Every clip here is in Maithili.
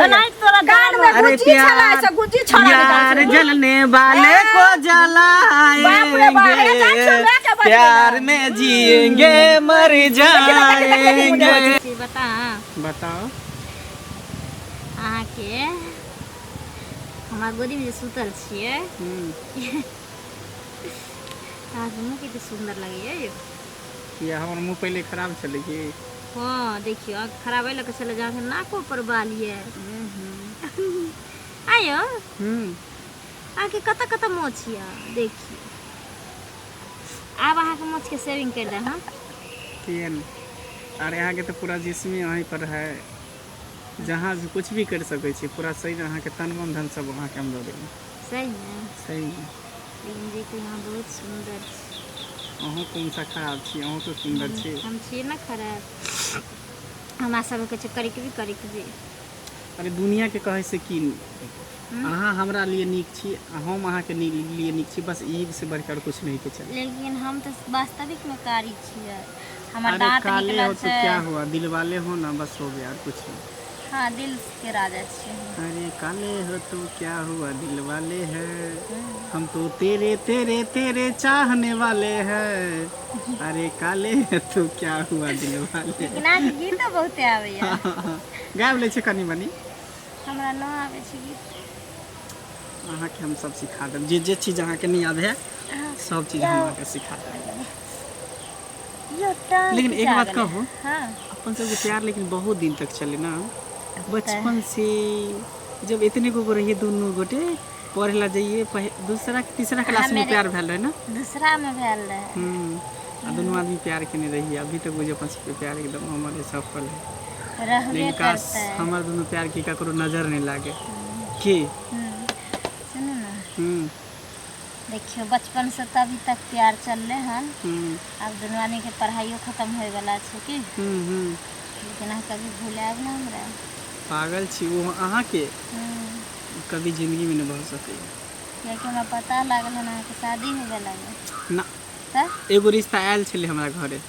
होइए तोरा कान में अरे गुज्जी छला प्यार ऐसे गुज्जी छड़ा प्यार निकाल जलने वाले को बाप रे बाप, हे जान जलाएंगे सुन, के बच प्यार गेला। में जिएंगे मर जाएंगे। चीज बता। बताओ। अहाँके हमरा गोदीमे जे सुतल छियै, अहाँके मुँह कते सुन्दर लगैए यौ। किया, हमर मुँह पहिले खराब छलै की? हँ, देखियौ, अहाँके खराब एहि लऽ कऽ छलै जे अहाँके नाको पर बाल यऽ। आयौ, अहाँके कतऽ कतऽ मोछ यऽ? देखियौ, आब अहाँके मोछके सेविंग करि देब हम। किए नहि? अरे, अहाँके तऽ पूरा जिस्मी अहीं पर है, जहाँ भी कुछ भी करि सकै छी। पूरा शरीर अहाँके, तन मन धन सब अहाँके हम दऽ देबै। सही ने? सही में। लेकिन जे कि अहाँ बहुत सुन्दर छी। अहूँ कोन सा खराब छी? अहूँ तो सुन्दर छी। हम छियै ने खराब? हमरा सबके छै करिकबी करिकबी। अरे, दुनिया के कहै से की? अहाँ हमरा लिए नीक छी, आ हम अहाँके लिए नीक छी, बस ई से बढ़िकर कुछ नहीं के चले। लेकिन हम तऽ वास्तविकमे कारी छियै, हमर अरे, दाँत काले हो निकलल तो छै। क्या हुआ, दिल वाले हो ना, बस हो गया, और कुछ नहीं। हँ, दिल के राजा छियै हम। अरे, काले हो तो क्या हुआ, दिल वाले हैं हम तो, तेरे तेरे तेरे चाहने वाले हैं। अरे, काले हो तो क्या हुआ, दिल वाले। लेकिन अहाँके गीतो बहुते आबैया। गाबि लै छै कनि मनि। हमरा न आबै छै गीत। अहाँके हम सब सिखा देब। जे जे चीज अहाँके नहि आबै है, सब चीज हम अहाँके सिखा देब। यो टांग लेकिन एक खिचा बात गेलै। कहू? हँ। अपन सबके प्यार लेकिन बहुत दिन तक चले ना। बचपन से जब इतने गो रहिए, दुनू गोटे पढ़े ला जाइए, दूसरा तीसरा क्लास में प्यार भेल रहे ना? दूसरामे भेल रहै। आ दुनू आदमी प्यार केने रहिए। अभी तक बुझे अपन सबके प्यार एकदम हमर सफल है। रहबे लेकिन काश करतै। हमर दुनू प्यार के ककरो नजर नहीं लागे की। सुनू ने। देखियौ, बचपनसँ तऽ अभी तक प्यार चललै हन। आब दुनू आदमीके पढ़ाइयो खतम होइवला छै की? हम्म हम्म लेकिन अहाँ कभी भुलायब ने हमरा। पागल छी? वो अहाँके कभी जिंदगी में नहीं भऽ सकैए। कियाकि हमरा पता लागल हन अहाँके शादी होबे लागल। ना। तऽ? एगो रिश्ता आयल छलै हमरा घरे।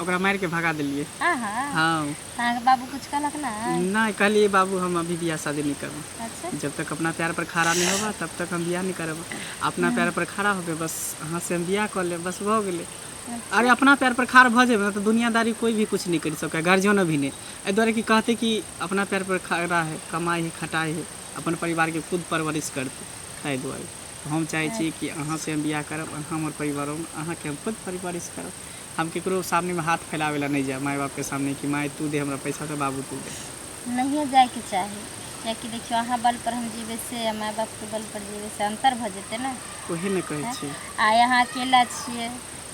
ओकरा मारि के भगा देलियै। अहाँ? हाँ। तऽ अहाँके बाबू कुछ कहलक ना? नहीं, कहलिए बाबू, हम अभी बियाह शादी नहीं करब। जब तक अपना पैर पर खड़ा नहीं होगा, तब तक हम बियाह नहीं करब। अपना पैर पर खड़ा होके बस अहाँ से हम बियाह कऽ लेब, बस भऽ गेलै। अरे, अपना पैर पर खड़ा भऽ जेबै ने तऽ दुनियादारी कोई भी कुछ नहीं करि सकै, गार्जियनो भी नहीं। एहि दुआरे कि कहते कि अपना पैर पर खड़ा है, कमाइ है, खटाइ है, अपन परिवारके खुद परवरिश करतै। ताहि दुआरे हम चाहै छी कि अहाँ से हम बियाह करब, अहाँ हमर परिवारोमे, अहाँके हम खुद परवरिश करब। हम केकरो सामनेमे हाथ फैलाबै लए नहि जायब, माय बापके सामने, कि माय तू दे हमरा पैसा तऽ बाबू तू दे। नहिए जाइके चाही, कियाकि देखियौ, अहाँ बल पर हम जीबै से आ माय बापके बल पर जीबै से अन्तर भऽ जेतै ने। ओहे ने कहै छी। आइ अहाँ अकेला छियै,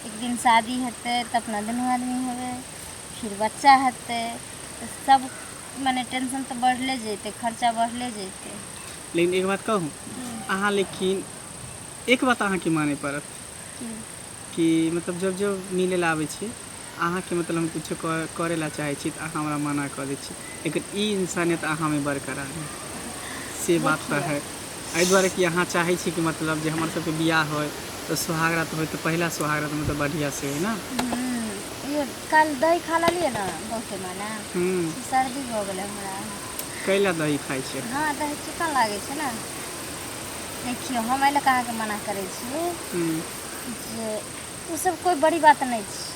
एक दिन शादी हेतै तऽ अपना दुनू आदमी हेबै, फिर बच्चा हेतै तऽ सब मने टेंशन तऽ बढ़ले जेतै, खर्चा बढ़ले जेतै। लेकिन एक बात कहू अहाँ? लेकिन एक बात अहाँके मानै पड़त। की? कि मतलब जब जब मिलै लए आबै छी अहाँके, मतलब हम किछो करै लए चाहै छी तऽ अहाँ हमरा मना कऽ दै छी। लेकिन ई इंसानियत अहाँमे बरकरार है, से बात तऽ है। एहि दुआरे कि अहाँ चाहै छी कि मतलब जे हमर सबके बियाह होइ तऽ सुहागरात होइ, तऽ पहिला सुहागरात मतलब बढ़िआँ से होइ ने। ये काल्हि दही खा लेलियै ने बहुते माने, सर्दी भऽ गेलै हमरा। कैला दही खाइ छियै? हँ, दही चिकन लागै छै ने। देखियौ, हम एहि लऽ कऽ अहाँके मना करै छी जे ओ सब कोइ बड़ी बात नहि छै।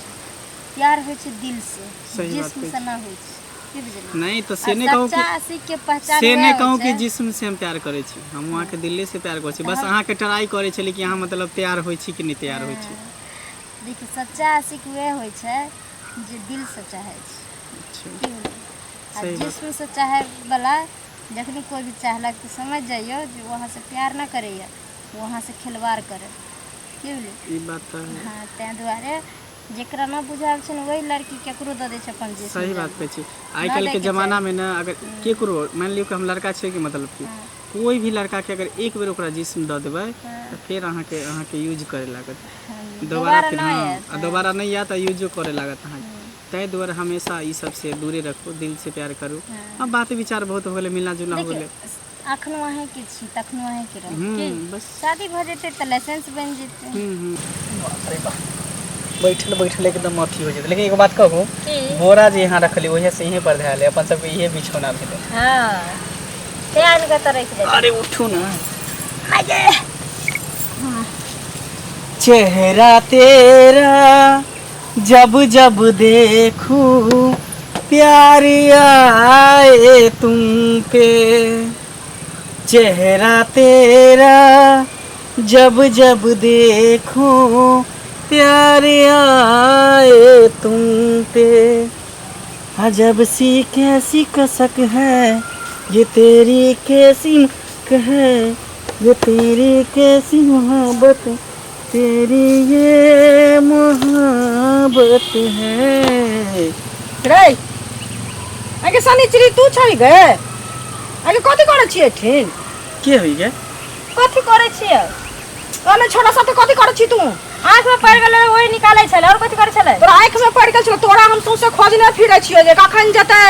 प्यार होइ छै दिल से, सही बात जिस्म कहै से छी। नहि होइ छै, की बुझलियै? नहि तऽ आ से नहि कहू सच्चा कि आशिक के पहचान से वएह नहि होइ कहू कि छै। जिस्म से हम प्यार करै छी। हम अहाँके दिले से प्यार करै छी, बस हम अहाँके ट्राई करै छली कि अहाँ मतलब तैयार होइ छी कि नहि तैयार होइ छी। देखियौ, सच्चा आशिक वएह होइ छै जे दिल से चाहै छै। की बुझलियै? आ सही बात। जिस्म से चाहै वाला जखनी कोइ भी चाहलक तऽ समझ जइयौ जे ओ अहाँ से प्यार नहि करैया, ओ अहाँ से खिलवाड़ करै, की बुझलियै? ई बात तऽ है। हँ, ताहि दुआरे जेकरा न बुझाबै छै ने, वही लड़की केकरो दऽ दै छै अपन जिस्म। सही बात जल्दी कहै छी। आइ न काल्हिके दैके चाही। जमानामे ने अगर केकरो मानि लियौ कि हम लड़का छियै कि मतलब कि कोइ भी लड़काके अगर एक बेर ओकरा जिस्म दऽ देबै तऽ फेर अहाँके अहाँके यूज करे लागत दोबारा। दोबारा फिर नहि हँ आयत। आ दोबारा नहि आयत आ यूजो करे लागत अहाँके। ताहि दुआरे हमेशा ई सबसँ दूरे रखू, दिल से प्यार करू। आ बात विचार बहुत हो गेलै, मिलना जुलना हो देखियौ, गेलै। अखनो अहीँके छी, तखनो अहीँके रहब की? बस। शादी भऽ जेतै तऽ लाइसेंस बनि जेतै। हूँ हूँ बाप रे बाप, बैठल बैठल एकदम अथी हो जेतै। लेकिन एगो बात कहू? की? बोरा जे यहाँ रखली, ओहे से यहीं पर धयल है। अपन सबके इहे बिछौना भेलै। हँ। आनि कऽ तऽ राखि देबै। अरे उठू ना। चेहरा तेरा जब जब देखूं प्यार आए तुम पे, चेहरा तेरा जब जब देखूं प्यार आए तुम पे, अजब सी कैसी कसक है ये तेरी, कैसी मुस्क है ये तेरी, कैसी मोहब्बत तेरी ये मोहब्बत है। रे आगे शनिचरी तू छही गे, आगे कथी करै छियै एठिन? के होइ गे? कथी करै छियै? कहने छोड़ा साथे कथी करै छी तू? आँखिमे पड़ि गेलै ओहि निकालै छलै, आओर कथी करै छलै? तोरा आँखिमे पड़ि गेल छौ, तोरा हम सौंसे खोजने फिरै छियै जे कखन जेतै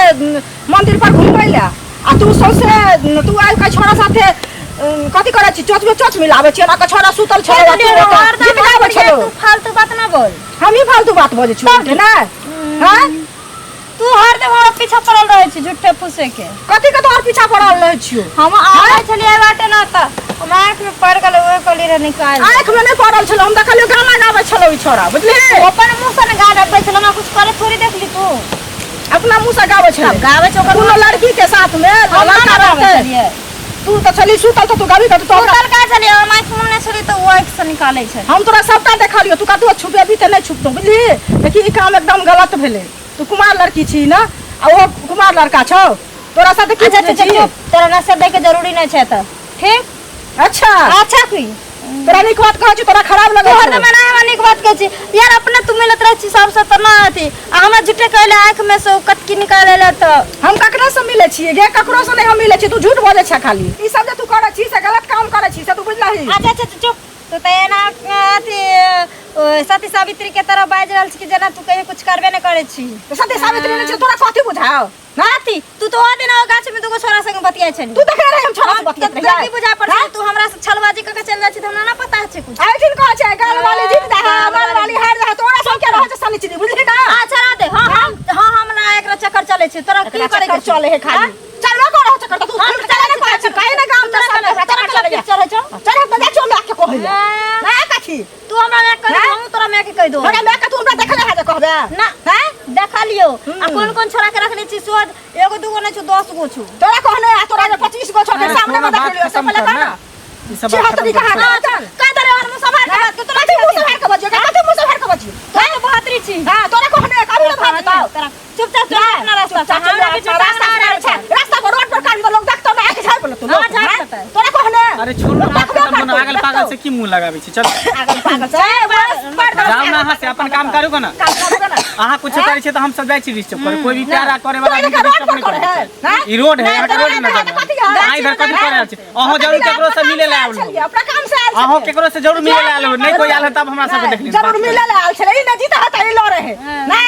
मंदिर पर घुमबै लए, आ तू सौंसे तू आबि कऽ छोड़ा साथे कथी करै छी? चोच में चोच मिलाबै छी, एना कऽ छोड़ा सुतल छलै आ तू ओतऽ गीत गाबै छलौ। तू फालतू बात ना बोल। हमही फालतू बात बजै छियौ ने? हँ, तू हरदम हमरा पीछा पड़ल रहै छी झूठे फूसे के। कथी के तोहर पीछा पड़ल रहै छियौ? हम आबै छलियै बाटे ना तऽ हम आँखिमे पड़ि गेलै, ओहि कहलियै रहै निकालि। आँखिमे नहि पड़ल छलौ, हम देखलियौ गाना गाबै छलौ ई छोड़ा, बुझलिही? ओ अपन मुँह से ने गाबै छलै, हमरा कुछ करे थोड़ी देखली तू। अपना मुँह से गाबै छलै? गाबै छै ओकर कोनो लड़की के साथ में हम लड़का ना गाबै रहतै। छलियै। तू तऽ छली सुतल तऽ तू गाबी तऽ तू सुतल कहाँ छलियै? हम आँखि मुनने छलियै तऽ ओ आँखि से निकालै छलै। हम तोरा सबटा देखलियौ, तू कतबो छुपेबी तऽ नहि छुपतौ, बुझलिही? देखी ई काम एकदम गलत भेलै। तू कुमार लड़की छी ना, आ ओ कुमार लड़का छौ, तोरा साथे की अच्छा बुझै अच्छा छी? चुप, तोरा नशा दै के जरूरी नहि छै तऽ ठीक। अच्छा अच्छा की तोरा नीक बात कहै छी तोरा खराब लगै तोहर छौ? तऽ मना हमरा नीक बात कहै छी यार, अपने तू मिलत रहै छी सबसँ तऽ ना अथी, आ हमरा झूठे कहले आँखि में से ओ कटकी निकालै लए तऽ हम ककरो से मिलै छियै गे? ककरो से नहि हम मिलै छियै, तू झूठ बजै छै खाली। ई सब जे तू करै छी से गलत काम करै छी, से तू बुझलही? अच्छा अच्छा चुप, तू तऽ एना अथी सती सावित्री के तरह बाजि रहल छी कि जेना तू कहियो कुछ करबे नहि करै छी। तऽ सती सावित्री नहि छै, तोरा कथी बुझाओ? ना अथी तू तो ओ दिन ओ गाछ में दूगो छोरा संग बतियाइ छली। तू देखने रही हम छोरा से बतियाइत तोरा रहियै? की बुझा पड़ै छै? तू हमरा से छलबाजी कऽ के चलि जाइ छी तऽ हमरा ना पता छै कुछ। एहिठिन कहै छै गाल वाली जीत जाइ है, माल वाली हारि जाइ है, तोरा सबके रहै छै शनिचरी, बुझली ना? अच्छा रह दे। हाँ हम, हाँ हमरा एकरा चक्कर चलै छै, तोरा की एकरा करै चक्कर के छै? चले है खाली। चलबे करै चक्कर तऽ तू हाँ, चले ने कहै छी, काहे ने गाम तोरा में सब तोरा चक्कर चले चले चढ़ै छौ? चढ़े तऽ जाइ छियौ माय के कहै लए। हाँ। ना कथी? तू हमरा माय के कहि हाँ? दो, हम तोरा माय के कहि दो। हमरा माय के तू हमरा देखले है जे कहबे? ना। हैं? देखलियौ। आ कोन कोन छोरा के रखने छी सोज, एगो दूगो नहि छौ, 10 गो छौ। तोरा कहने आ तोरा जे 25 गो छौ के अरे सामने में छोड़ो, बात देखलियौ, से खत्म पहिले कर कह ना। ना। ई सब बात छिहत्तरी खत्म कहाँ कर। गया चल? कहि दे रे, और मुँह सम्हार के बात कर, तोरा कथी मुँह सम्हार के बजियौ? कथी मुँह सम्हार के बजियौ? तू तऽ बहतरी छी। हाँ, तोरा कहने कभी ना भाग बताओ। तोरा चुपचाप चल अपना रास्ता से। चुपचाप चल हमरा भी अपना रास्ता चुपचाप से। रास्ता पर रोड पर काट लोग देखतो ना, आके झाड़ बोलतो लोग। हाँ, झाड़ हाँ? देतै। तोरा कहने अरे छोड़ो, लोग बात देखबे खत्म करू, करतौ, आगल पागल देखतौ। से की मुंह लगाबै छी? चल आगल पागल से। ए, बस, पर दो। जाउ ना अहाँ से अपन काम करू ना। काम करू ना। अहाँ कुछ करै छी तऽ हम सब जाइ छी डिस्टर्ब करे। कोई भी प्यार करे वाला तू आदमी के रोड डिस्टर्ब पर नहि करै करे है, छै। हाँ? ई रोड है, नहीं, अहाँ के तोरा रोड नहीं न कथी है? अहाँ इधर कथी करै रहल छी? अहाँ जरूर केकरो से मिले ला आयल छलियै, अपना काम से आयल अहाँ छलियै। केकरो से जरूर मिले ला आयल होबै। नहीं कोई आयल है तब हमरा सबके देखली। जरूर मिले ला आयल छलै। ई न जीता है तऽ ई लड़े है ना।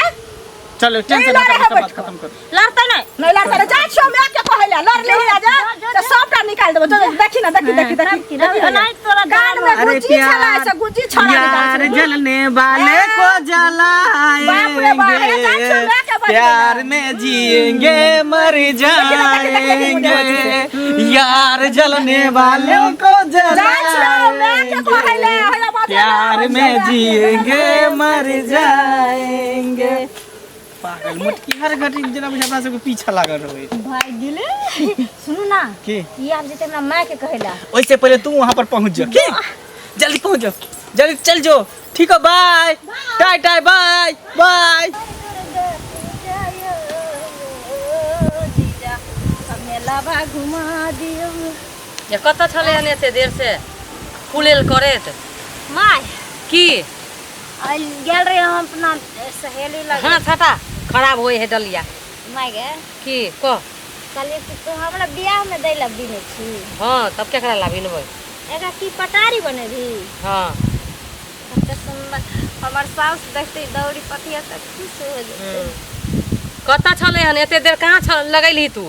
चलो टेंशन लड़े है खत्म, सब बात बैठ कऽ। खत्म करू। लड़तै नहि। नहीं लड़ते रे, जाइ छियौ माय के कहै ला, लड़ लेही आ जा तऽ सबटा निकालि देबौ। चल, देखी ना, देखी देखी देखी देखी, नहीं तोरा कान में अरे गुज्जी प्यार, छला से गुज्जी छड़ा यार निकाल। जलने वाले को बाप रे बाप, हे जान जलाएंगे, छो, मैं क्या बात प्यार करूं? में जिएंगे मर जाएंगे, यार जलने वाले को जान छो, मैं क्या कहै ला, जलाएंगे, हैया बात प्यार में जिएंगे मर जाएंगे। पागल मोटकी हर घड़ी जेना बुझा अपना सबके पीछा लागल रहै। भाग गेलै। सुनू ना, की? ई आब जेतै हमरा माय के कहै ला। ओहिसे पहले तू वहां पर पहुंच जा, की जल्दी पहुंच जाओ, जल्दी चल जो। ठीक है, बाय, टाई टाई, बाय बाय। मेलाबा घुमा दियौ। जे कतऽ छलै हन एते देर से फुलेल करैत? माय की आइ गेल रहे हम अपना सहेली लग। हाँ छटा खराब होइ है डलिया। माय गे की कह? कहलियै कि तू हमरा बियाह में दै ला बिनै छी। हाँ तब केकरा ला बिनबै? एकरा की पटारी बनेबही? हाँ कते सुंदर हमर साउस देखतै दौरी पतिया तऽ खुश हो जेतै। कतऽ छलै हन एते देर कहाँ छल लगैलही तू?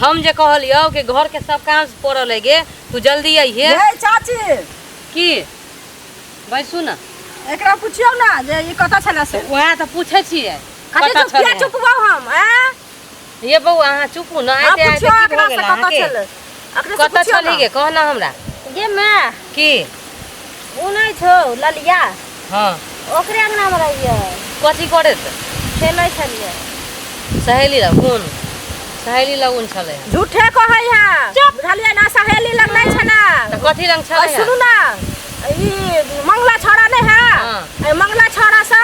हम जे कहलियौ कि घर के सब काम पड़ल है गे, तू जल्दी अइहे। हे चाची की बैसू ना, एकरा पुछियौ ना जे ई कतऽ छलै से। वएह तऽ पूछै छियै कथी कतऽ चुप किया छलै हन? चुपबौ हम? ऐं ये बौआ अहाँ चुपू ना, हाँ, आइते आइते पुछियौ की एकरा भऽ से गेल कतऽ अहाँके? छलै। अखने से कतऽ पुछियौ छलही ने। गे कह ना हमरा गे माय की ओ नहि छौ ललिया हँ ओकरे अंगनामे रहियै कथी करैत खेलै छलियै सहेली लग कोन सहेली लगुन छलै हन झूठे कहै है बुझलियै ना सहेली लग नहि छै ना तऽ कथी रंग छलै सुनू ना ई मंगला छौड़ा नहि है हाँ। एहि मंगला छौड़ा से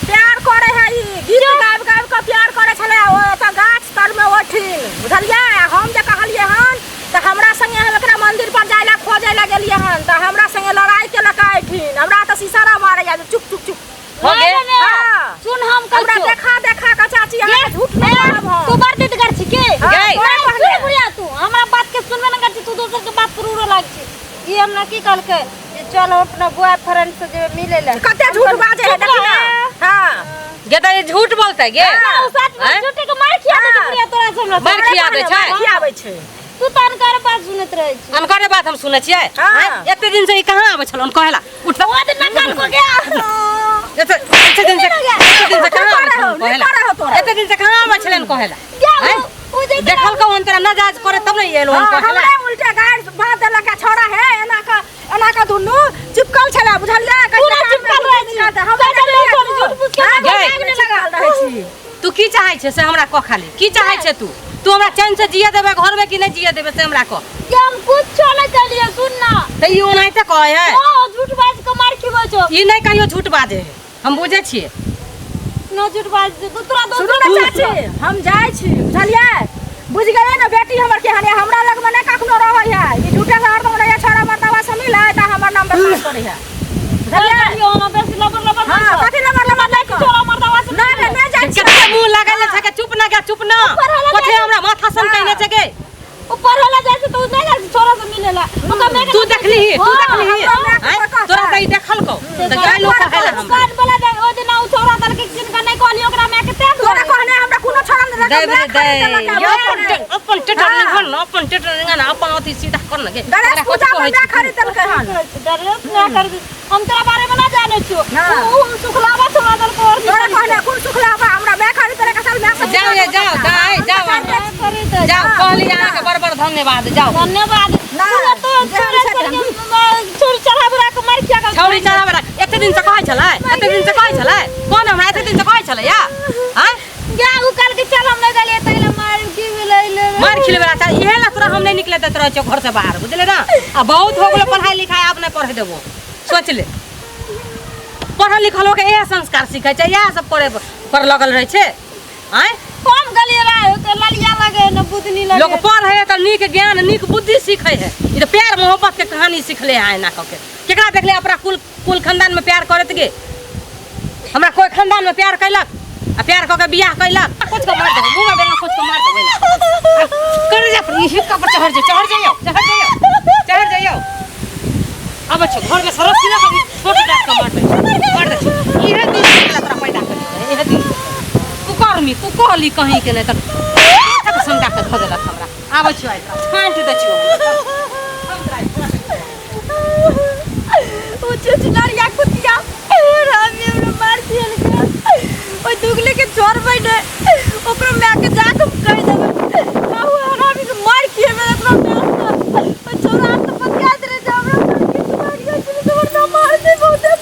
प्यार करे है ई गीत गाबि गाबि कऽ प्यार करे छलै ओ एतऽ गाछ तरमे ओठिन बुझलियै आ हम जे कहलियै हन तऽ हमरा संगे हम एकरा मंदिर पर जाय लए खोजै लए गेलियै हन तऽ हमरा संगे लड़ाई केलक एठिन हमरा तऽ शीशारा मारैया जे चुप चुप चुप हो गेल हाँ। सुन हम कहै हमरा छियौ। देखा देखा कऽ चाची अहाँके झूठ नहि कहब हम तू बड़ दिदगर छी के हाँ, गै। तोरा नहीं, कहले। सुन बुढ़िया तू हमरा बात के सुनबे न कर छी तू दोसर के बात पर उड़ो लाग छी ई हमरा की कहलकै जे चल हम अपना बॉयफ्रेंड से जेबै मिले ले कते झूठ बाजे है देखी ना हाँ गे तऽ ई झूठ बोलतै गे हाँ, साथ में आँय? झूठे के मार खिया दे हाँ। बुढ़िया तोरा से हमरा मार खिया दै छै खियाबै छै तू तऽ अनकर बात सुनैत रहै छी अनकरे बात हम सुनै छियै हाँ। आँय? एते दिन से ई कहाँ आबै छल कहेला उठ ओ दिन नकल को गया एते एते दिन से एते दिन से कहाँ आबै छल नहीं कहेला करे हो तोरा। एते दिन से कहाँ आबै छलन कहेला गया आँय? उ जे देखल कौन तोरा नजायज करे तब ने एलो हाँ, कहेला हमरे उल्टे गाड़ बात देलक आ छौड़ा है एना का एना का दुनू चिपकल छले बुझलियै पूरा चिपकल रहै छी। हमरा चल, चल, चल, झूठ फूस के हाँ, गै। बैग में लगल रहै छी तू की चाहै छै से हमरा कह खाली की चाहै छै तू तू हमरा चैन से जिए देबे घर में कि नहीं जिए देबे से हमरा कह कि हम कुछ नहीं चलिए सुन ना तऽ ई ओनाहिते कहै है ओ झूठ बाज के मार खिबै छौ ई नहि कहियो झूठ बाजै है हम बुझै छियै न झूठ बाज दे तू तोरा सुनू दोसर ने चाची हम जाइ छी बुझलियै बुझि गेलियै ने बेटी हमर केहन है हमरा लगमे नहि कखनो रहै है ई झूठे से हरदम रहै छौड़ा मर्दाबा से मिलै तऽ हमर नाम बदनाम करै है बुझलियै चलियो हम बेसी लबर लबर हाँ कथी लबर लबर नहि कर छोरा मर्दावा से नहि नहि नहि जाइ छी कते मुंह लगल छै के चुप ना गे चुप ना कथे हमरा माथा सन कहने छै गे ऊपर होला जाइ छै तऽ उ नहि जाइ छै छोरा से मिलेला ओकर माय के तू देखलीही तू देखलीही हमरा माय के आँय? पता तोरा छै। तऽ ई देखल कौ तऽ गाय लोक कहेला हमरा दुकान वाला जाइ ओ दिन उ छोरा देलकै जिनका नहि कहलियै ओकरा माय के तें तोरा कहने हमरा कोनो छोड़ा नहि दे देलक, दे माय खरीद देलक, दे माय अपन खरीद। अपन टेटर हाँ। निघन अपन टेटर निघन अपन अथी सीधा कर न गे गणेश तोरा पूजा कथी में कहै माय छी खरीद देलकै हन डरत ना कर हम तोरा बारे में ना जाने छियो ना। उ सुखलावा छोरा देलकै और तोरा कहने कोन सुखलावा हमरा माय खरीद देलक असल माय से जाओ ये जाओ दाइ जाओ अहाँ। खरीद जाओ कहली अहाँके बड़ बड़ धन्यवाद जाओ धन्यवाद ना, पूरा तो जे हम छोरा छथिन। चढ़ छोरी चढ़ा बड़ा के मार किया कर छौरी चढ़ा बड़ा एते दिन से कहै छलै एते दिन से कहै छलै कोन हमरा एते दिन से कहै छलै या आँय गा उ कल के चल हम नहीं गेलिए तैले मार की भेलै ले मार खिलबै ला चाहे इहे ला तोरा हम नहीं निकले दैत रहै छियौ घर से बाहर बुझले ना आ बहुत हो गेलो पढ़ाई लिखाई आब नहीं पढ़े देबो सोच ले पढ़ल लिखल होके इएह संस्कार सीखै छै इएह सब करे पर लगल रहै छै आँय हम गेलिए रहे तो ललिया लगे न बुदनी लगे लोग पढ़े है तऽ नीक ज्ञान नीक बुद्धि सीखे है ई तऽ प्यार मोहब्बत के कहानी सीखले है एना कऽ के केकरा देखले अपना कुल कुल खानदान में प्यार करत गे हमरा कोई खानदान में प्यार कैलक आ प्यार कऽ के बियाह कैलक कुछ के मार देबो मुंह में बेलना कुछ के मार देबो कर जा पर ई पर चढ़ जा चढ़ जाइयो चढ़ जाइयो चढ़ जाइयो अब छो घर में सरस ना कभी छोट जात के मार दे मार दे इहे दिन से तोरा पैदा कर इहे दिन कुकर्मी कुकहली कहीं के नहीं तऽ तक समझा के धऽ देलक हमरा आबै छियो आइ छाँटि दै छियो ओ चुचुनरिया कुतिया रामी हमरा मार दियल ओइ दुगले के जोर बैठे ओकरो माय के जा